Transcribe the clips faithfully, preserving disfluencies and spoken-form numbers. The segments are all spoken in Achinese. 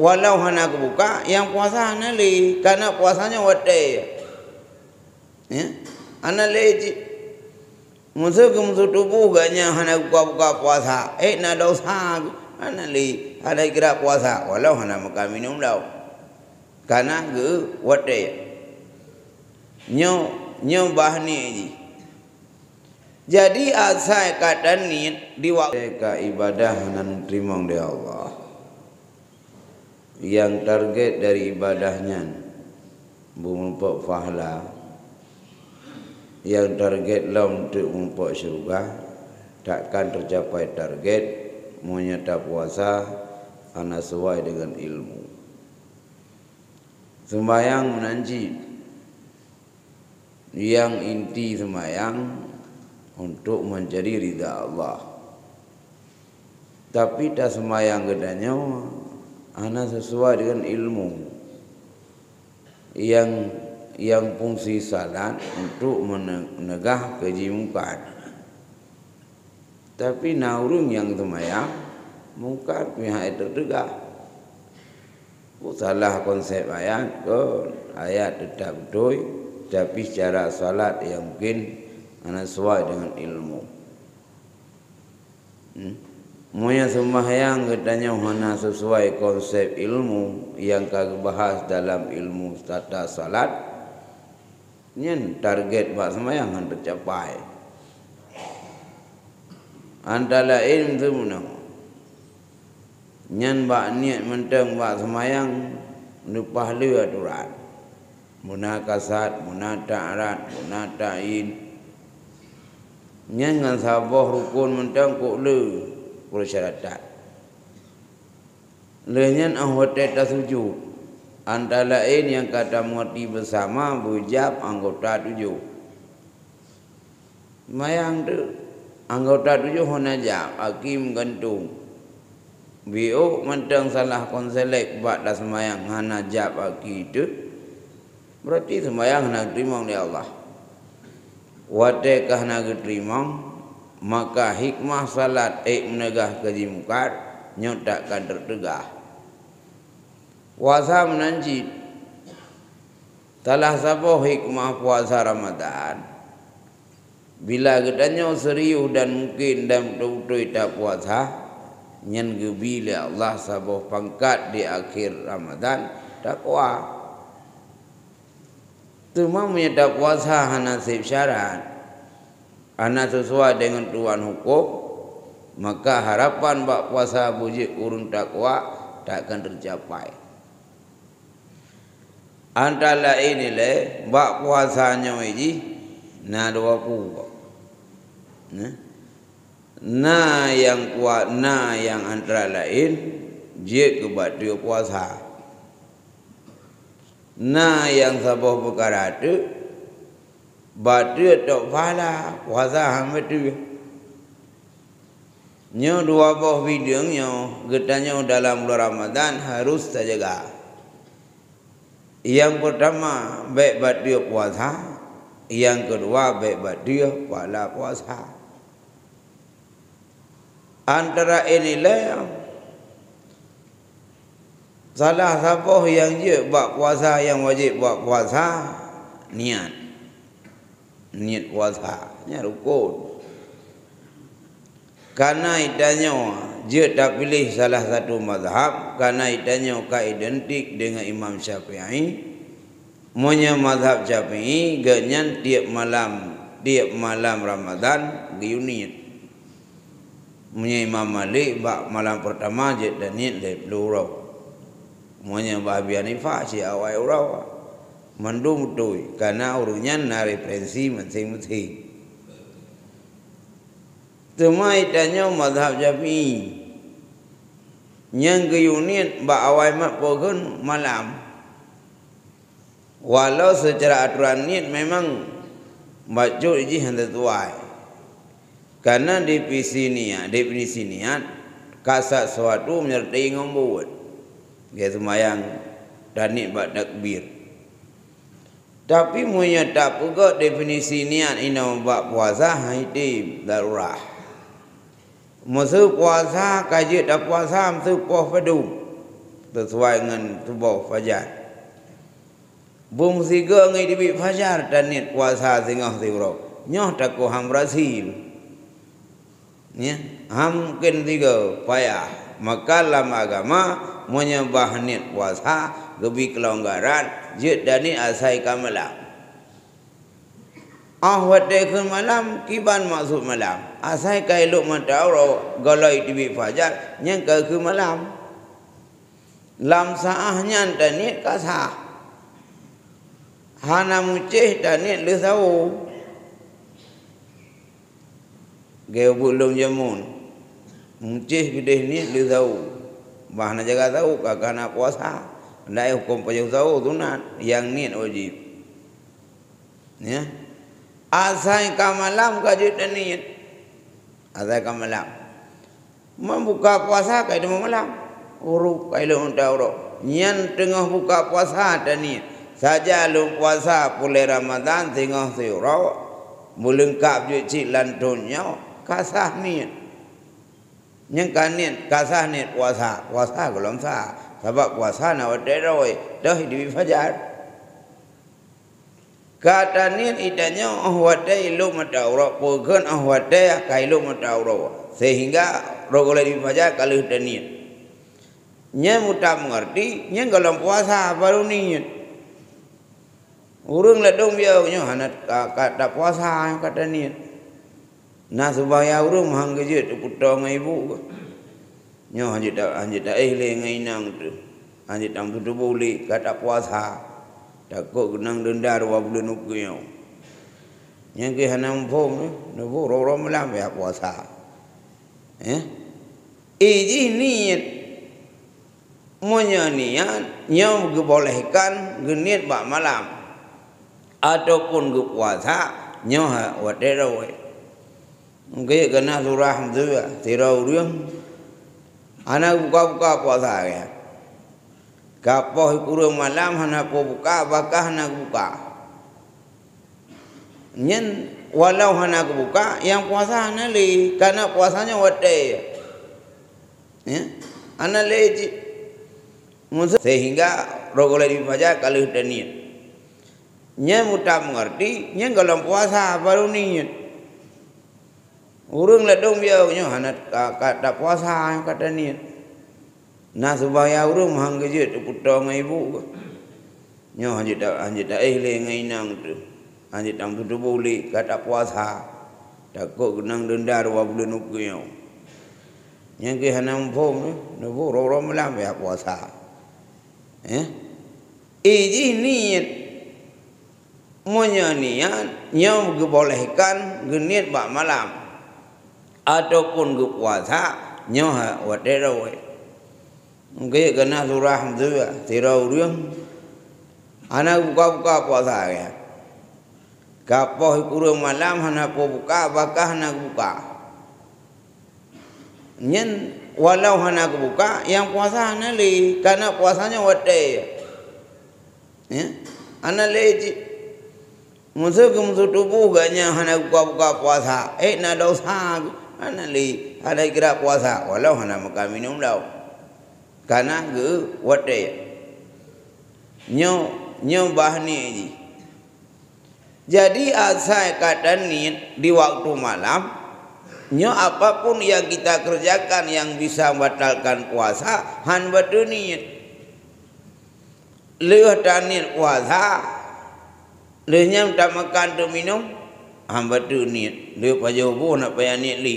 Walau hana geubuka, nyang puasa hana lé, karena puasa nyoe watèe. Ya? Hana lé cit. Meuseu geumeusu tuboh geuh nyan hana geubuka-buka puasa, eh, na desya, hana lé, hana kira puasa, walau hana makan minum lom. Karena geuh watèe. Nyoe, nyoe bah niet jih. Jadi, asai ka taniet di wa-, ka ibadah hana teurimong lé Allah. Nyang target dari ibadah nyan beumeurumpok pahala, nyang target lom untuk meureumpok syeuruga, takkan teucapai target meunyoe tapuasa hana sesuai dengan ilmu. Seumbahyang meunan cit. Nyang inti seumbahyang untuk mencari ridha Allah. Tapi taseumbahyang geutanyoe hana sesuai dengan ilmu. Nyang, nyang fungsi salat untuk mene-, meunegah keuji mungkar. Tapi na ureuëng nyang seumayang, mungkar pihak itu teugah. Salah konsep ayat, kon ayat teutap beutôi, tapi cara salat nyang mungkin hana sesuai dengan ilmu. Hmm? Meunyoe seumayang geutanyoe hana sesuai konsep ilmu nyang ka geubahas dalam ilmu tata salat, nyan target bak seumayang hana teucapai. Antara laén meuteumeunoe, nyan bak niet mantong bak seumayang leupah le atoran. Muna kasad, muna ta'arat, muna ta'yin. Nyan ngon saboh rukon mantong kok le peusyaratan. Lheueh nyan óh watée tasujut, antara laén nyang ka tameungerti beusama beujab anggota tujoh. Seumayang teuk, anggota tujoh hana jab, aki meugantong. Biôk mantong salah konselek bak taseumayang hana jab aki teuk, beurati seumayang hana geuteurimong lé Allah. Watée ka hana geuteurimong, maka hikmah salat ék meuneugah keu jimungkar nyoe takkan teuteugah. Puasa meunan cit, salah saboh hikmah puasa Ramadhan, bila geutanyoe serius dan mungken dan beutôi-beutôi tapuasa, nyan geubi lé Allah saboh pangkat di akhé Ramadhan, takwa. Teuma meunyoe tapuasa hana seb syarat, hana sisuai deungon tuwan huköm, maka harapan bak puasa beujeuet ureuëng takwa takon teucapai. Antara laén ilée bak puasa nyoe jih na dua peue. Nah, na nyang kuat, na nyang antara laén jeuet keu bateue puasa. Na nyang saboh peukara teuk, bateue tok pahala puasa hana bateue. Nyoe dua boh bideueng nyoe geutanyoe dalam bulan Ramadhan harôh tajaga. Nyang peurtama bék bateue puasa, nyang keudua bék bateue pahala puasa. Antara ilée salah saboh nyang jeuet bak puasa nyang wajéb bak puasa, niet. Niet puasa nyan rukon. Kana geutanyoe jeuet tapiléh salah satu mazhab, kana geutanyoe ka identik deungon Imam Syafi'i. Meunyoe mazhab Syafi'i, geuhnyan tieb malam, tieb malam Ramadhan geuyue niet. Meunyoe Imam Malik bak malam peurtama jeuet taniet lhée ploh uroe. Meunyoe bak Abi Hanifah siawai uroe. Mandum beutôi, kana ureuëng nyan na referensi maséng-maséng. Teuma geutanyoe mazhab Syafi'i nyang geuyue niet bak awai mat peugeun malam. Walau seucara atoran niet memang bacut jih hana sesuai. Kana definisi niat, definisi niat, kasat suatu menyertai ngon buet. Geuh seumayang taniet bak takbir. Tapi meunyoe tapeugét definisi niat inoe bak puasa, hai tem darurah. Meuseu puasa ka jeuet tapuasa meuseu poh padum. sesuai ngon tuboh fajar. Beusigoe ngon teubiet fajar taniet puasa singoh siuroe. Nyoe takeuh han beureusih. Nyan, han mungken sigoe, payah. Maka lam agama, meunyoe bah niet puasa, geubi keulonggaran, jeuet taniet asai ka malam. Óh watée kheun malam, kiban maksud malam. Asai ka ilok mata uroe, gohlom teubiet fajar, nyan ka kheun malam. Lam saát nyan taniet ka sah. Hana mucéh taniet lheueh sawo. Geubuet lom jameun. Mucéh keudeh niet lheueh sawo. Bah na jaga sawo ka, ka na puasa. Ndai hukôm pajoh sawo sunat, nyang niet wajéb. Ya. Asai ka malam ka jeuet taniet. Asai ka malam. Meubuka puasa ka ilok malam. Ureueng ka ilok mata uroe. Nyan teungoh buka puasa taniet. Saja lôn puasa pulan Ramadhan singoh siuroe. Meuleungkab jeuet cit lam thon nyoe. Ka sah niet. Nyang ka niet, ka sah niet puasa. Puasa gohlom sah. Sabab puasa na watée droe. Toh teubiet fajar. Ka taniet geutanyoe óh watée ilok mata uroe, peue kheun óh watée ka ilok mata uroe, seuhingga roh gohlom teubiet fajar ka lheueh taniet. Nyan mutameugeurti, nyan gohlom puasa barô niet. Ureueng ladôm yoh nyoe hana ka, ka tapuasa, ka taniet. Na seumayang ureueng meuhan geujeuet teupeutong ngon ibu geuh. Nyoe hanjeuet ta-, hanjeuet taéh lé ngon inong teuh. Hanjeuet tameutuboh lé ka tapuasa. Takot geunang deunda dua buleuen ukeue nyoe. Nyang keu hana muphom, neubu roro malam ya puasa. Eh? Eh, jih niet. Meunyoe niet, nyoe geubolehkan geuniet bak malam, ataupun geupuasa, nyoe watée droe. Mungken keunan surah Hamzah, sidroe ureueng hana geubuka-buka puasa geuh. Ka poh kureueng malam hana geubuka, bahkan hana geubuka. Nyan walau hana geubuka, nyang puasa hana lé, kana puasa nyoe watée. Ya, hana lé cit. Seuhingga roh gohlom teubiet fajar ka lheueh taniet. Nyan mutameugeurti, nyan gohlom puasa barô niet. Ureueng ladôm yoh nyoe hana ka, ka tapuasa, ka taniet. Na seumayang ureueng meuhan geujeuet teupeutong ngon ibu geuh. Nyoe hanjeuet ta-, hanjeuet taéh lé ngon inong teuh. Hanjeuet tameutuboh lé ka tapuasa. Takot geunang deunda dua buleuen ukeue nyoe. Nyang keu hana muphom, neubu roro malam ya puasa. Eh? Eh, jih niet. Meunyoe niet, nyoe geubolehkan geuniet bak malam, ataupun geupuasa, nyoe watée droe. Mungken keunan surah Hamzah, sidroe ureueng hana geubuka-buka puasa geuh. Ka poh kureueng malam hana geubuka, bahkan hana geubuka. Nyan walau hana geubuka, nyang puasa hana lé, kana puasa nyoe watée. Ya, hana lé cit. Meuseu geumeutuboh geuh nyan hana geubuka-buka puasa, eh, na desya geuh. Hana lé, hana kira puasa, walau hana makan minum lom. Kana geuh watée. Nyoe, nyoe bah niet jih. Jadi, asai ka taniet di waktu malam, nyoe apapun yang kita kerjakan yang bisa membatalkan puasa, han bateue niet. Lheueh taniet puasa, lheueh nyan tamakan teuminum, han bateue niet. Lheueh pajoh boh na payah niet lé.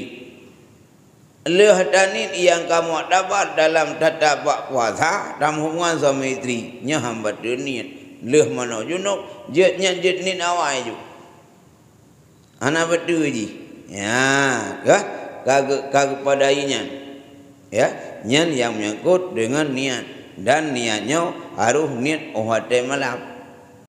Lheueh taniet nyang ka muktabar dalam tata bak puasa, tameuhubungan suami istri, nyoe han bateue niet. Lheueh manoe junub, jeuet nyan jeuet niet awai ju. Hana bateue jih. Ya, ka, ka geu-, ka geupadai nyan. Ya, nyan nyang menyangkut deungon niet. Dan niet nyoe harôh niet óh watée malam.